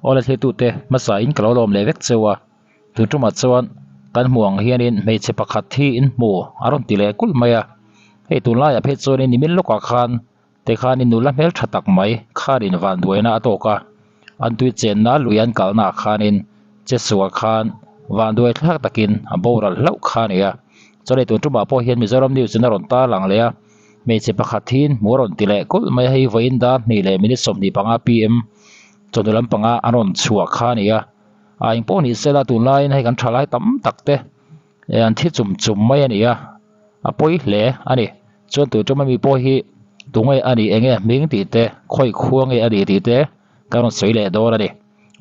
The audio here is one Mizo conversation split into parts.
Awle thletute hmasa in ka lo lawm leh vek cheu a, tun tumah chuan kan hmuh ang hianin hmeichhe pakhat hi in hmu a rawn ti leh kulh mai a, hei tunlaiah phei chuanin nimin lawkah khan tikhanin nula hmeltha tak mai khanin vanduaina a tawk a, an tui chenna lui an kalnaah khanin che sual khan vanduai thlak takin a boral hlauh kha a ni a, chuan hei tun tumah pawh hian Mizoram news in a rawn tarlang leh a. Hmeichhe pakhat hi hmuh a rawn ti leh kulh mai a, hei vawiin dar hnih leh minute 25 pm chawhnu lampanga a rawn chhuah kha a ni a, a engpawh ni sela tunlaiin hei kan thalai tam tak te eh an thi chum chum mai a ni a, a pawi hle a ni. Chuan tun ṭuma mi pawh hi tunge a nih enge hming tih te khawi khua nge a nih tih te kan rawn sawi leh dawn a ni.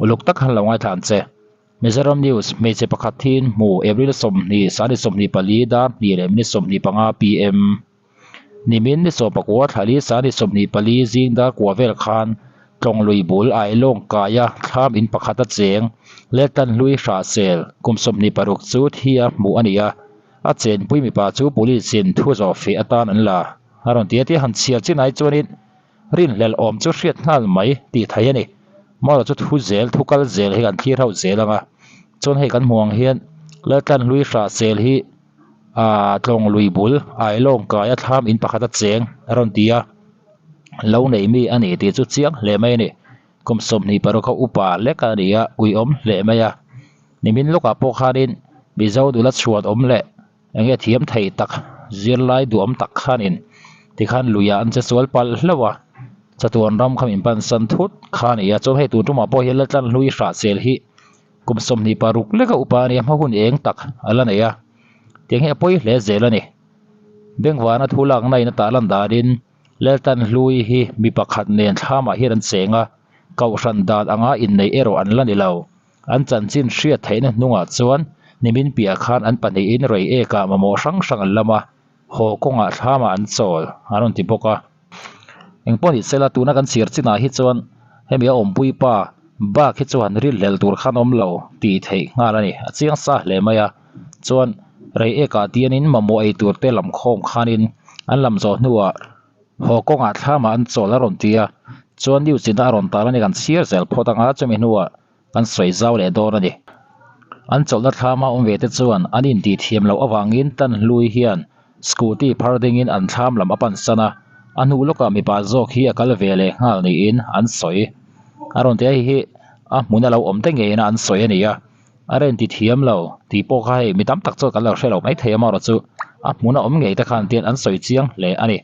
Uluk tak khan lo ngaithla ang che. Mizoram News, Hmeichhe pakhat hi hmu April 20, sani 24 dar hnih leh minute 25 pm. Nimin ni sawmpakua thlali sani 24 zing dar kua vel khan Tlawnglui bul Ailawng kaia thlam in pakhat a cheng Letlan hlui Hrahsel kum 26 chu thi a hmuh a ni a, a chenpui mipa chu police in thu zawh feh atan an la. A rawn ti a tia han chhiar chin ai chuanin Rinhlelh awm chu hriat nghal mai tih theih a ni. Mawla chu thu zel, thu kal zel hi kan thlir ho zel ang a. Chuan hei kan hmuh ang hian Laltlan hlui hrah sel hi aaa tlawng lui bul Ailawng kaia thlam in pakhat a cheng a rawn ti a. Lo nei mi a ni tih chu chiang hle mai a ni. Kum 26 kha upa lek a ni a, uiawm hle mai a. Nimin lawkah pawh khanin Mizo nula chhuan awm leh Eng nge thiam thei tak zirlai duhawm tak khanin tikhan luiah an che sual palh hlauh a, chatuan ram kha min pansan thut kha a ni a, chuan hei tun tumah pawh hian Laltlan hlui hrahsel hi kum 26 leka upa a ni a, hma hun eng tak a la nei a, tiang hi a pawi hle zel a ni. Bengvana thu lakna in a tah lan danin Laltlan hlui hi mi pakhat nen thlamah hian an cheng a, kohhran dan anga inneih erawh an la ni lo. An chanchin hriat theihna hnungah chuan nimin piah khan an pahnihin rei ekah mamawh hrang hrang an lam a, haw kawngah thlamah an chawl an rawn ti bawk a. Engpawh ni sela tuna kan chhiar chinah hi chuan hemi a awmpui pa bak hi chuan rilhlel tur khan awm lo tih theih nghal a ni. A chiang sa hle mai a, chuan rei ekah tianin mamawh ei tur te lam khawm khanin an lam zawh hnuah haw kawngah thlamah an chawl a rawn ti a, chuan news in a rawn tar a ni kan chhiar zel phawt ang a, chumi hnuah Kan sawi zau leh dawn a ni. An chawlhna thlama awm ve te chuan an intih thiam loh avangin tan hlui hian scooty phar dingin an thlam lam a pan san a, a hnu lawkah mipa zawk hi a kal ve leh nghal niin an sawi. A rawn ti a, hei hi a hmun a lo awm te ngeiin an sawi a ni a, a rawn ti thiam lo tih pawh kha hei mi tam tak chuan kan lo hre lo maithei a amaherawhchu a hmun a awm ngei te khan tian an sawi chiang hle a ni.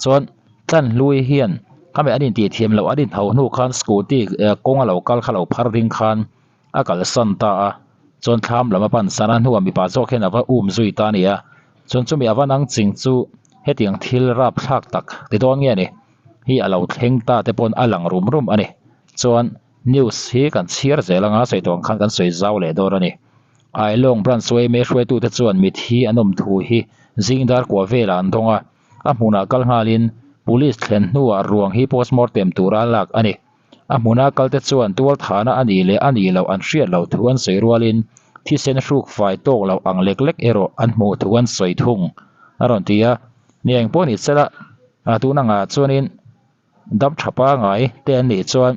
Chuan. Tlan hlui hian khami an intih thiam loh an inhau hnu khan scooty kawng a lo kal kha lo phar ding khan a kalsan ta a, chuan thlam lam a pan san a hnuah mipa zawk hian a va um zui ta a ni a, chuan chumi a va nang ching chu hetiang thil rapthlak tak ti dawn nge ni hi a lo thleng ta te pawn a lang rum rum a ni, chuan news hi kan chhiar zel anga sawi tawh ang khan kan sawi zau leh dawn a ni. Ailawng branch yma hruaitute chuan mithi an awm thu hi zing dar kua velah an dawng a. A hmunah kal nghalin Police thlen hnuah ruang hi postmortem tura lak a ni. A hmuna kalte chuan tualthahna a nih leh a nih loh an hriat loh thu an sawi rualin thisen hruk fai tawk loh ang lek lek erawh an hmuh thu an sawi thung a rawn ti a. Ni engpawh ni sela tun angah chuanin Dam tha pangai te an nih chuan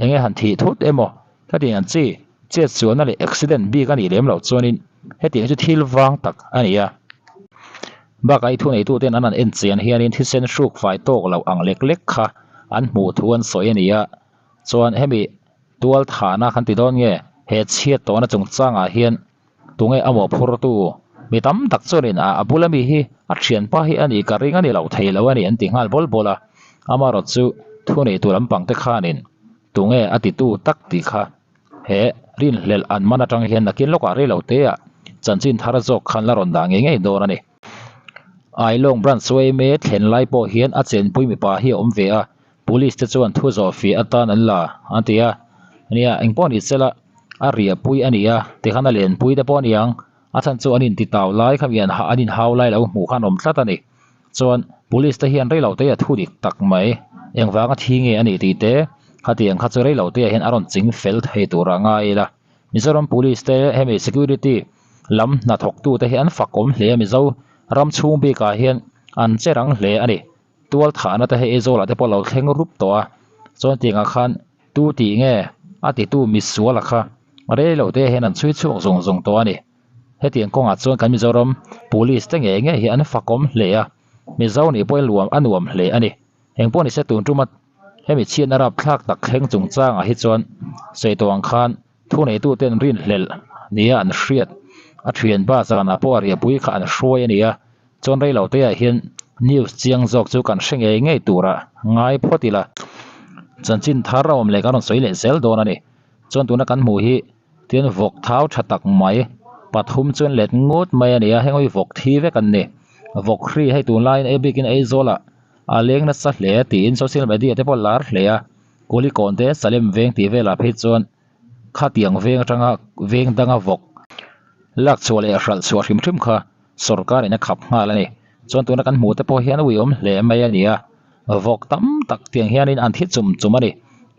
eng nge han thih thut emaw hetiang ang chi chet sualna leh accident bik a nih lem loh chuanin hetiang chu thil vang tak a ni a. Bakah i thuneituten an han en chian hianin thisen hruk fai tawk loh ang lek lek kha an hmuh thu an sawi a ni a. Chuan hemi tual thahna kan ti dawn nge he chhiat tawhna chungchangah hian Tunge a mawhphurtu? Mi tam tak chuanin a a bula mi hi a thianpa hi a nih ka ring a ni lo thei lo a ni an ti nghal bawl bawl a. Amaherawhchu chu thuneitu lampang te khanin tunge a titu tak tih kha he rinhlelh an man atang hian nakin lawkah rei lo te ah chanchin thar zawk khan la rawn dah ngei ngei dawn a ni. Ailawng branch yma thlen lai pawh hian a chenpui mipa hi a awm ve a, Police te chuan thu zawh fih atan an la an ti a, nia engpawh ni sela a riahpui a ni a tikhan a lenpui te pawh a ni ang, a chhan chu an inti tau lai kha mi an an inhau lai lo hmuh khan awm tlat a ni. Chuan police te hian reilo te a thu dik tak mai engvanga thi nge a nih tih te khatiang kha chu reilo te ah hian a rawn ching fel thei tur a ngai ila. Mizoram police te hemi security lam hnathawk tu te hi an fak awm hle a Mizo ram chhung bikah hian an che rang hle a ni. Tual thahna te hei Aizawl ah te pawh a lo thleng rup tawh a, chuan tiangah khan Tu tih nge a titu misuala kha rei lo te hian an chhui chhuak zung zung tawh a ni. Hetiang kawngah chuan kan Mizoram Police te ngei ngei hi an fakawm hle a, Mizo nih pawhin luam a nuam hle a ni. Engpawh nise tun tuma hemi chhiatna rapthlak tak thleng chungchangah hi chuan sawi tawh ang khan thuneituten rinhlelh nia an hriat a thianpa zanah pawh a riahpui kha an hruai a ni a, chuan rei lo teah hian news chiang zawk chu kan hre ngei ngei tura ngai phawt ila. Chanchin thar a awm leh kan rawn sawi leh zel dawn a ni. Chuan tuna kan hmuh hi Tin vawk thau tha tak mai pathum chuan let ngut mai a ni a, heng hi vawk thi vek an ni. Vawk hri hei tunlaiin ei bikin Aizawlah a leng nasa hle tiin social media te pawh a lar hle a, Kulikawn te Salem veng tih velah phei chuan khatiang veng atanga veng danga vawk lak chhuah leh hralh chhuah hrim hrim kha sawrkarin a khap nghal a ni. Chuan tuna kan hmuh te pawh hian uiawm hle mai a ni a. Vawk tam tak tiang hianin an thi chum chum a ni.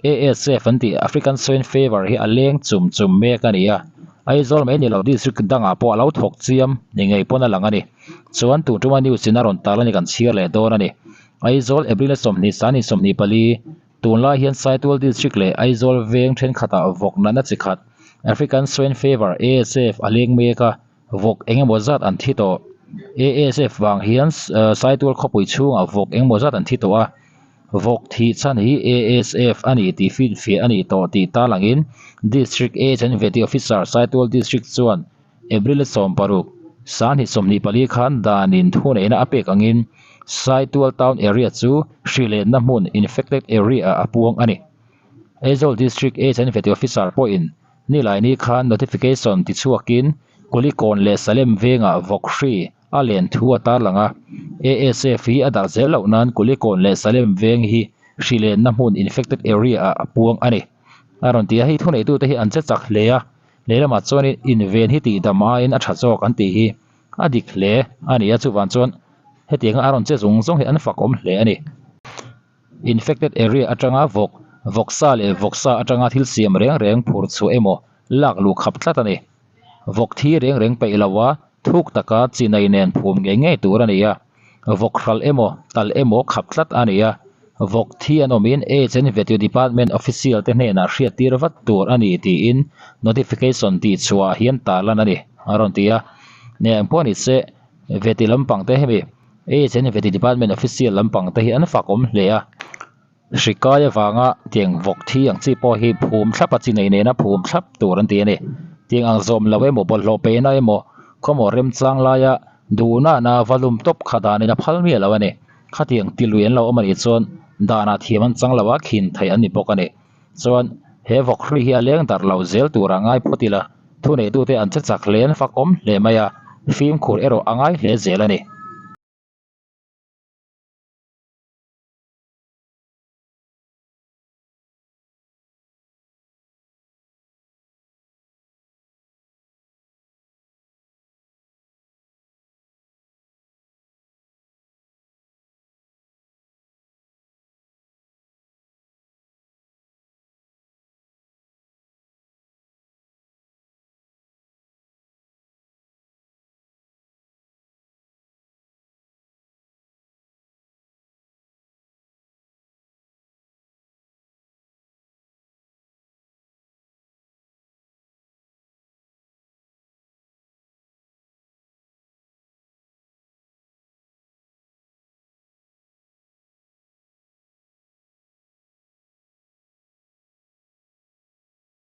ASF an tih African Swine Fever hi a leng chum chum mek a ni a. Aizawl mai ni lo district dangah pawh a lo thawk chiam ni ngei pawn a lang a ni. Chuan tun tuma news in a rawn tar a ni kan chhiar leh dawn a ni. Aizawl April 20 sani 24 tunlai hian Saitual district leh Aizawl veng thenkhatah vawk natna chi khat African Swine Fever, ASF, a leng mek a. Vawk eng emaw zat an thi tawh. ASF vang hian Saitual khawpui chhungah vawk eng emaw zat an thi tawh a. Vawk thih chhan hi ASF a ni tih finfiah a nih tawh tih tarlangin District Age and Vety Officer Saitual District chuan April 16, 2024 khan danin thuneihna a pek angin Saitual Town Area chu hri lenna hmun Infected Area ah a puang a ni. Aizawl District Age and Vety Officer pawhin Nilaini khan notification ti chhuakin Kulikawn leh Salem vengah vawk hri a len thu a tarlang a. ASF hi a darh zel loh nan Kulikawn leh Salem veng hi hri lenna hmun infected area ah a puang a ni. A rawn ti a, hei thuneitute hi an che chak hle a, lehlamah chuanin inven hi tihdam aiin a tha zawk an tih hi a dik hle a ni a, chuvang chuan hetianga a rawn che zung zung hi an fakawm hle a ni. Infected area atanga vawk, vawksa leh vawksa atanga thil siam reng reng phur chhuah emaw lak luh khap tlat a ni. Vawk thi reng reng peih lo a, thuk taka chinai nen phum ngei ngei tur a ni a. Vawk hralh emaw, tal emaw khap tlat a ni a. Vawk thi an awmin Age and Vetio Department official te hnenah hriattir vat tur a ni tiin notification tih chhuah ah hian tarlan a ni, a rawn ti a. Nia engpawh ni se, Veti lampang te hemi Age and Veti Department official lampang te hi an fak awm hle a, hri kai avanga tiang vawk thi ang chi pawh hi phum thlap a chi nei nena phum thlap tur an ti a ni. Tiang ang zawm lo emaw bawlhhlawh peihna emaw khawmaw remchang laia duhnana va lum tawp kha danin a phal miah lo a ni. Khatiang ti lui an lo awm a nih chuan danah thiam an chang lo a, khin theih an ni bawk a ni. Chuan he vawk hri hi a leng darh lo zel tura ngai phawt ila, thuneitute an che chak hle an fak awm hle mai a, fimkhur erawh a ngai hle zel a ni.